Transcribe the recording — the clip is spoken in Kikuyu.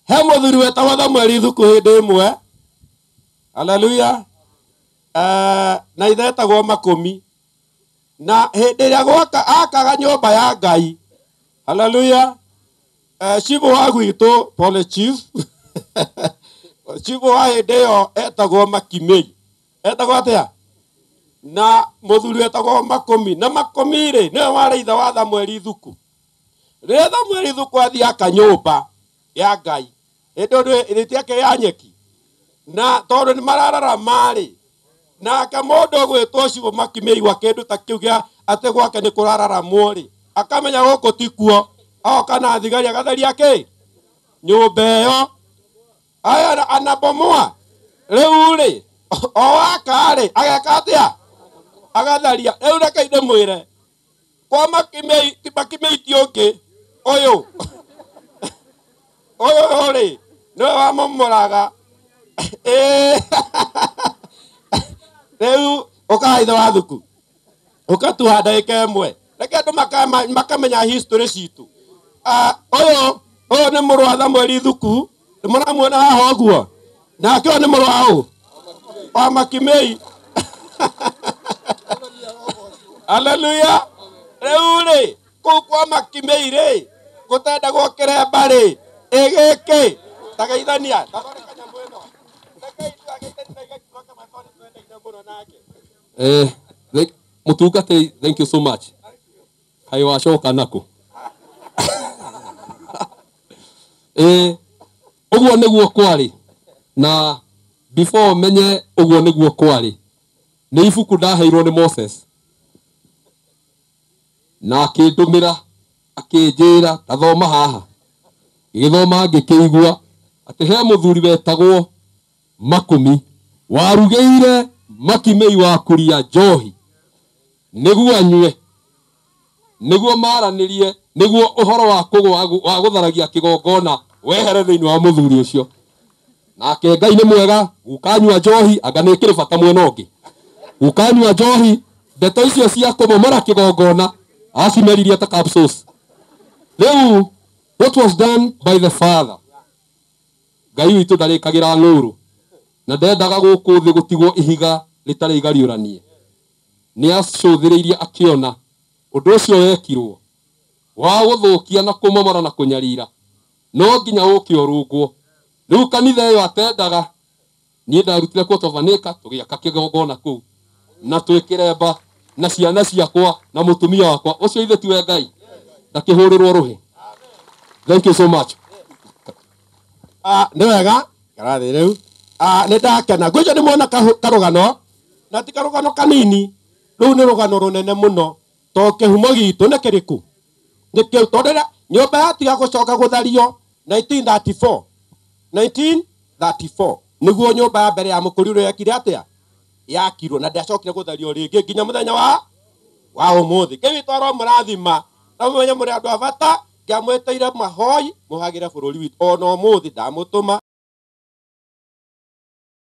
He mũthuri wetagwo Samueli Thuku hĩndĩ ĩmwe. Haleluya. Na ithe etagwo Makũmi. Na hĩndĩ ĩrĩa gwaka akaga nyũmba ya Ngai. Haleluya. Chief wa gwitũ, pole chief. Chief wa hĩndĩ ĩyo etagwo Makimei. Etagwo atĩa? Na mũthuri wetagwo Makũmi. Na Makũmi rĩ, nĩwe warĩ ithe wa Samueli Thuku. Rĩrĩa Samueli Thuku athiĩ aka nyũmba ya Ngai, hĩndĩ ĩyo ĩrĩtiake ya nyeki. Na tondũ nĩ marararama rĩ, nake mũndũ ũgwĩtwo Chief Makimei gwa kĩndũ ta kĩu gĩa atĩ gwake nĩ kũrararamwo rĩ, akamenya gũkũ ti kuo, agoka na thigari agatheria kĩ? Nyũmba ĩyo. Aya anabomoa. Rĩu rĩ, o waka rĩ, ageka atĩa? Agatharia. Rĩu reke ndĩmwĩre, kwa Makimei, ti Makimei ti ũngĩ, ũyũ. Ũyũ rĩ, nĩwe wamomoraga. Rĩu ũkaga ithe wa Thuku. Ũkatuha ndagĩka ĩmwe. Reke andũ makamenya history citũ. Ũyũ nĩ mũrũ wa Samueli Thuku. Nĩ mũramuona haha ũguo? Nake ũyũ nĩ mũrũ wa ũ? Wa Makimei. Haleluya. Rĩu rĩ, kũu kwa Makimei rĩ, gũtendagwo kĩremba rĩ, ĩgĩkĩ? Tageithania. Tathondeka nyamũ ĩno. Rekei tũgageithania na igakirwo kama tondũ twendaine mũno nake. Mũtungatĩri, thank you so much. Kaĩ wacoka nakũ? Ũguo nĩguo kwarĩ. Na before menye ũguo nĩguo kwarĩ, nĩ ibuku ndaheirwo nĩ Moses. Na akĩndũmĩra, akĩnjĩra, tathoma haha. Ngĩgĩthoma ngĩkĩigua atĩ he mũthuri wetagwo Makũmi, warugĩire Makimei wa kũria njohi nĩguo anyue, nĩguo maranĩrie, nĩguo ũhoro wa wa gũtharagia kĩgongona wehere thĩinĩ wa mũthuri ũcio. Nake Ngai nĩ mwega, gũkanyua njohi, anga nĩ ĩkĩrĩ bata mwena ũngĩ. Gũkanyua njohi, ndeto icio cia kũmomora kĩgongona acimeririe ta capsules. Rĩu, what was done by the father? Ngai witũ ndarĩkagĩra ng'ũrũ, na ndendaga gũkũ thĩ gũtigwo ihiga rĩtarĩ igariũranie. Nĩ acũthĩrĩirie akĩona ũndũ ũcio wekirwo wa gũthũkia na kũmomora na kũnyarira, no nginya ũke ũrũngwo. Rĩu kanitha ĩyo atendaga, niĩ ndarutire quarter of an acre, tũgĩaka kĩgongona kũu, na twĩkĩremba na ciana ciakwa na mũtumia wakwa. Ũcio ithe tiwe Ngai, ndakĩhũrĩrwo rũhĩ. Thank you so much. Nĩ wega, karathĩ rĩu. Nĩ ndakena. Ngwĩciria nĩ muona karũgano, na ti karũgano kanini. Rũu nĩ rũgano rũnene mũno. To kĩhumo gitũ nĩ kĩrĩkũ? Nĩ kĩu, tondũ rĩrĩa nyũmba yatiga gũcoka gũthario 1934. 1934. Nĩguo nyũmba ya mbere ya Mũkũri ũrĩa yekire atĩa? Yakirwo, na ndĩacokire gũthario rĩngĩ nginya mũthenya wa ũmũthĩ. Kĩu gĩtwarwo mũrathima, na mũmenye mũrĩ andũ a bata, ngĩamwĩtĩire mahoi, mũhagĩre bũrũri witũ. Ona ũmũthĩ ndamũtũma.